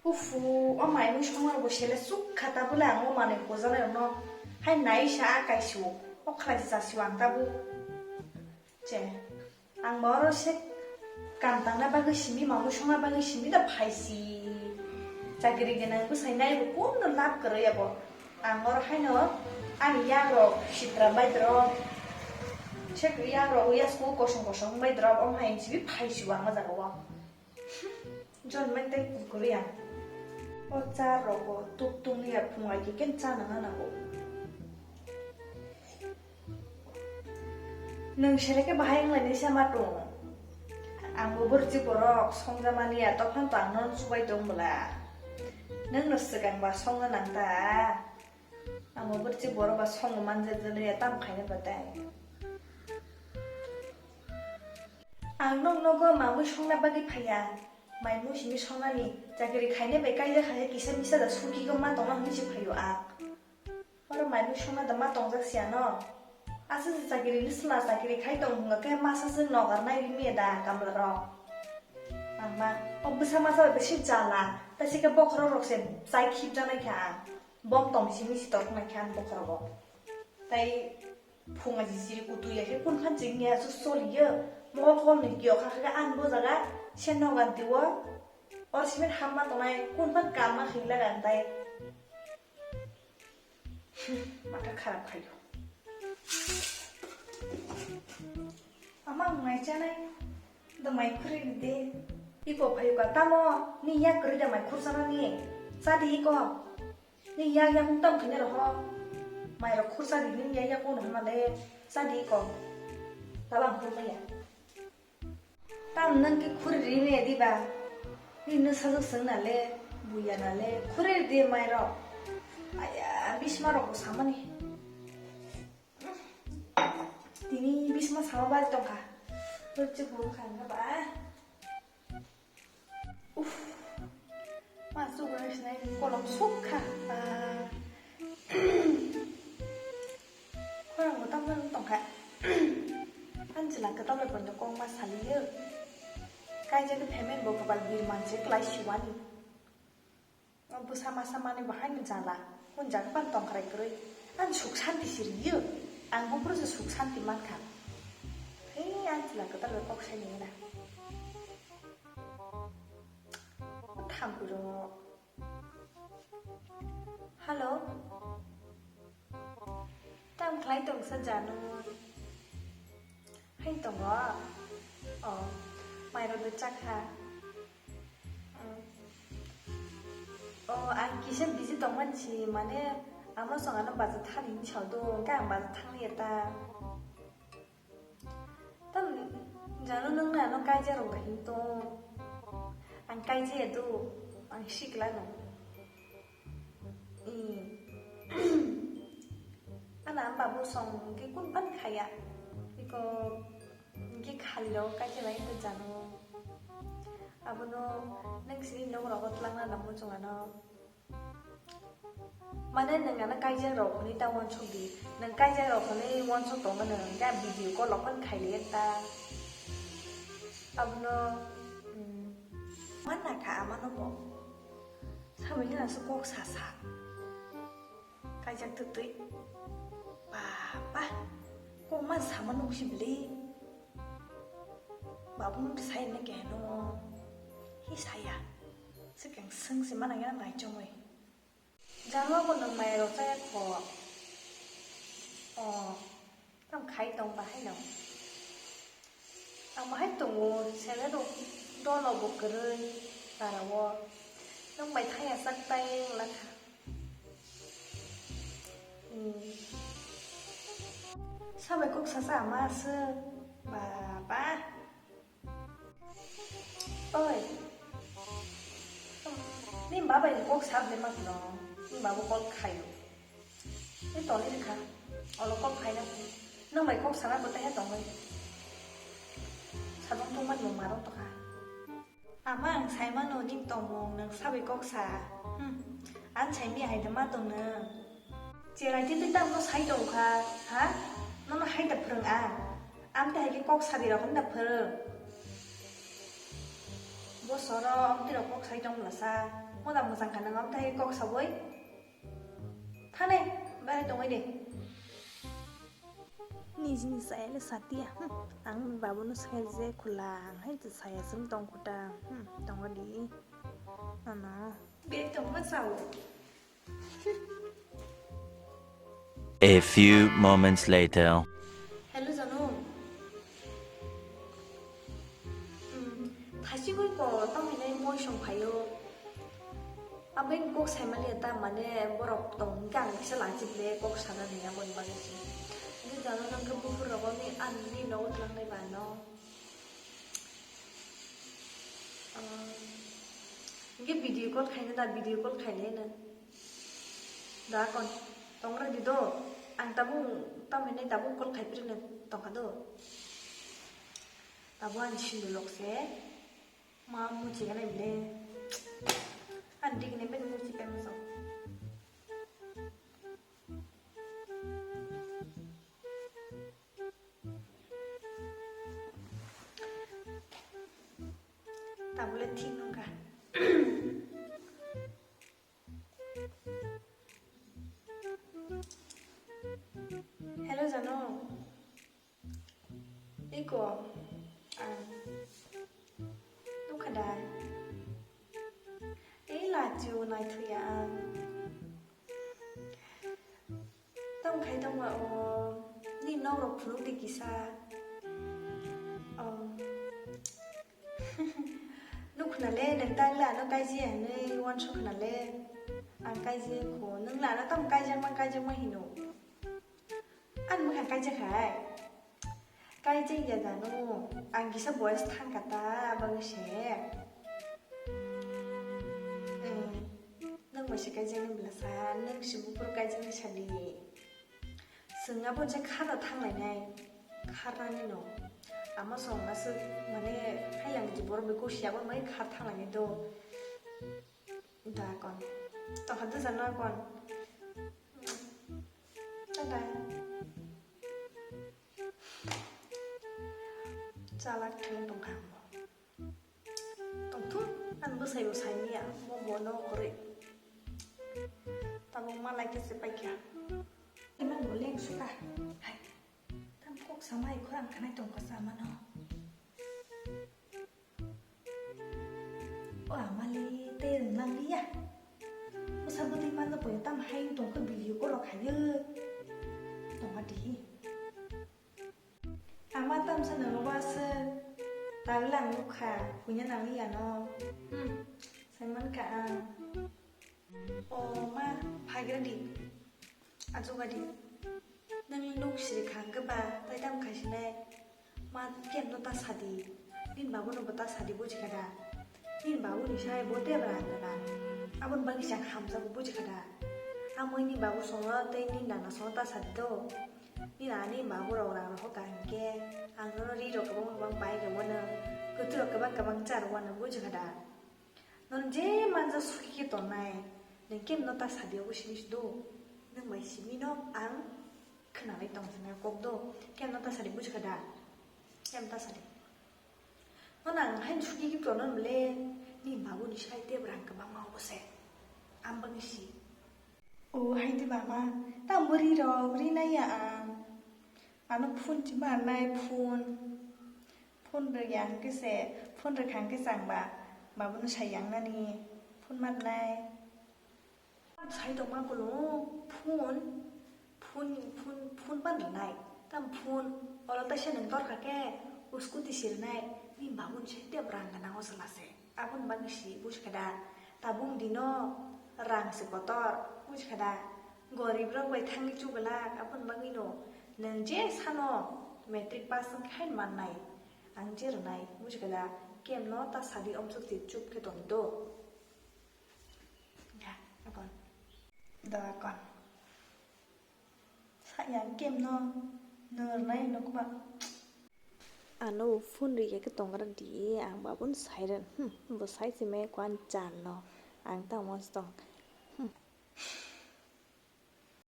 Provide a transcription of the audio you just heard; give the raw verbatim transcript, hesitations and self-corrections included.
Ufu, o maimui songmarok bo sele sukha ta bole ang o manwi kujaknai rokno hai nai sa kaisio, o khlai se chasio ang tabuk. Che, ang ba oro se kam tangna bagwi simi, mamui songna bagwi simi da phaisi. Chakri gwnang bwsai nai bo kunno lab kwrwi abo. Ang oro haino ani yagrok sitra bai drop. Se yagrok ya school kosong kosong bai drop, om hai simi phaisi ang o jaga o. Jon mai tei kwrwi ang. O cha rogo tuk tung ya phung ai khe ken cha nang nango. Nwng seleke bahai wnglainai se ma tong. Ang bo borchi borok songja mani ya, tokhan to ang nono chubai tong bwla. Nwng no swkang ba songna nang ta. Ang bo borchi borok ba songma manja jani ya, tam khaina batai. Ang nwng nogo mamui songna bagwi phaiya. Maimui simi songnani chakiri khaina bai kaijak hai kisa misa da suki ko ma tongna hwnwi se phaio ang. Oro maimui songna da ma tongjak siya no. Asa se chakiri ni sla chakiri khai tong hwnga khe masa se nogar nai ri miya da kamla rok. Ang ma o bwsa masa bai se jala ta se khe bokhorok rok se chai khip janai kha ang. Bom tong simi si tor nai kha ang bokhorok o. Tai phunga jisiri kutu ya khe kun phan ching ya su sol ya. Mo kol ni kyo kha kha an bo jaga se nogar diwa. Or simen hamma tongnai kun phan kam ma khing laga tai. Matha kharap khayo. Ama ngai chanai da mai khuri de. Iko phayo ka tamo ni ya khuri da mai khur sana ni. Sa di iko. Ni ya ya hung tam khine roho. Mai ro khur sa di ni ya ya ko no ma le. Sa di iko. Tabang khur ya. Tam nang ki khuri ri me di ba. Ni no sajak sung na le, buya na le, khuri ri di mai ro. Aya, bisma ro ko samani. Tini bisma sama bal tongkha. Berchi buru kha ba. Uff. Ma sugra sinai kolom sukha. Ah. Khorang bo tamno tongkha. Anjila kwtal bai bondo kok ma saliyo. Kaijak payment bo kwbal bir manse klai siwani. Bwsa masa mani bo haino jala. Hunjak pan tongkhrai kwrwi. Ang suk santi siriyo. Ang buphuru se suk santi mankha. Hei Anjila kwtal bai kok saini na. Thampui rok. Hello. Tam khlai tong sa Janu? Hai tongo. Oh, mairok de chakha. Mm. Oh, ang kisa busy tongmani si, mane, amo song ano bazar thani hinwi sao do, hwnkhe ang bazar thangli ya ta. Tam Janu nwng na ano kaijak rok bai hinwi tong. Ang kaijak ya do, ang sikla no. I. Ana amba bo song ke kun pan khaya. Iko ke khali rok kaijak bai hinwi Janu. Abono nwng sini nok rogo twlangna nang muchung ano. Mane nwng ano kaijak rok hwnwi ta uansuk di. Nwng kaijak rok hwnwi uansuk tongma nwng hwnkhe video call rok phano khaili ta. Abono, mm, mana kha amano bo. Sabai hwnna se kok sa sa. Kaijak twtwi. Baba. Kok man sama nungsi bwle. Babu nwng sai na khe no. Hi saya. Swkang swng se mana ya nai chongwi. Jalo bo nwng mai rok chaya kho. O, tam khai tong bahai no. Ang bahai tongo, sele rok dolo bo kwrwi para o. Nwng bai thaya chak tai wngla kha. Hmm. Sabai kok sacha ama aswk. Baba. Oi. Ni baba ni kok sab le mak no. Ni baba kok khayo. Ni toli rikha. Olo kok khaina. Nang bai kok sana bo tehe tongoi. Sabang tongmani bo marok tokha. Ama ang saimano ning tongmung nang sabai kok sa. Hmm. Ang saimi aida ma tong nang. Cherai twi twi tamno sai tong kha, ha? Nono hai da phrwng ang. Amte hai khe kok sadi rok da phrwng. Bo soro amtwi rok kok sai tong bwlasa. Moda mwchang kha nang, omo thai kok sabwi. Thanai, bai tongwi de. Nijini saya le satia. Hmm, ang babono saya je khula, ang hai je saya sung tong khuta. Hmm, tongwa di. Ano. Be tongma sao. A few moments later. Hello, Janu. Hmm, thasingwi ko tongwi nai moi song phaio. Abeng kok saimani ta mane borok tong hingke ang kisa lachip le kok sana ni aboni bagwi se. Hingke Janu nang ke buphur rogo ni ani ni nogo twlang nai ba no. Hingke video call khaina da, video call khaina na. Da kon, tongra di do. Ang tabung, tamene tabung call khai pirina tongkha do. Tabung ani sindu lok se. Ma muchi gana bile. Ani dik ne ben muchi pen so. Tabule thik nungkha. Hello, Janu. Iko, ang nukha da. Ei, lachiu naithuya ang. Tamo khai tongma o, ni nok rok phunuk di kisa. Om. Nuk khna le, nang tang le ano kaiji ya hinui uansuk khna le. Ang kaiji ya kho, nung le ano tamo kaijakma, kaijakma hino. Ani bwkha kaijak hai. Kaijak ya Janu, ang kisa boyes thang kha ta, aboni se. Em, nung bai se kaijak ni bwlasa, nung se buphuru kaijak ni sadi. Chwng aboni se khar no thang lainai, khar nani no. Ama song aswk mane hailang ji borok bai kusi abo mai khar thang lainai do. Da kon. Tokha dwsa no kon. Tada. Chalak thung tongkha ang bo. Tongthung, ang bwsai bo saimanya, bo bo no kwrwi. Tabuk malai khe se paikha. Imang bo leng suka. Hai. Tam kok samai khorang khanai tongkha samano. O amale tei rwnglang liya. Bwsa bwtwi manjak bo tam hai tongkha video call rok khaio. Tongma dihi. Ama tamsa nang ba se. Tagla ang nukha, puina nang liya no. Hmm, saiman ka ang. O ma, phagra di. Achuga di. Nang nuk siri khang khe ba, tai tam khai sinai. Ma, kem no ta sadi. Nin babu no bo ta sadi buji kha da. Nin babu ni sai bo te bra na na. Abon bagi chak hamja bo buji kha da. Amoi ni babu songo tei nin nana songo ta sadi do. Nin ani babu rok rang rok ka hingke. Ang no ri rok kwbang kwbang bai rok wano. Kwtwi rok kwbang kwbang char wano buji kha da. Nono je manja suki khe tongnai, nwng kemno ta sadi obo sini do, nwng bai simi no ang khwnalai tong sinai kok do, kemno ta sadi buji kha da, kem ta sadi. Nono ang haino suki khe tono bwle, ni babu ni sai te bwrang kwbangma obo se, ang bagwi si. O hai de baba, tamo ri rok, ri nai ya ang. Ano phone si mar nai, phone. Phone rwya hwnkhe se, phone rwkha hwnkhe se ang ba, babuno sai yang nani phone mar nai. Sai tongma kolo phone, phone, phone, phone ban rwnai. Tam phone, olo taisa nwng torkha khe, o scooty si rwnai. Ni babuni sai tei bwrang gana o chwla se. Aboni bagwi si buji kha da, tabuk dino rang se kotor, buji kha da, gorib rok bai thangwi chuglak, aboni bagwi no nwng je sano matric pass wngkhe haino mannai, ang je rwnai, buji kha da, kemno ta sadi omsok se chup khe tong do. Ya, akon. Do akon. Sa yang kemno nurna ino kwbang. Ano bo phone rwya khe tongra di, ang babun sairen. Hmm, bo sai se me kwan chan no. Ang tamo tong. Hmm.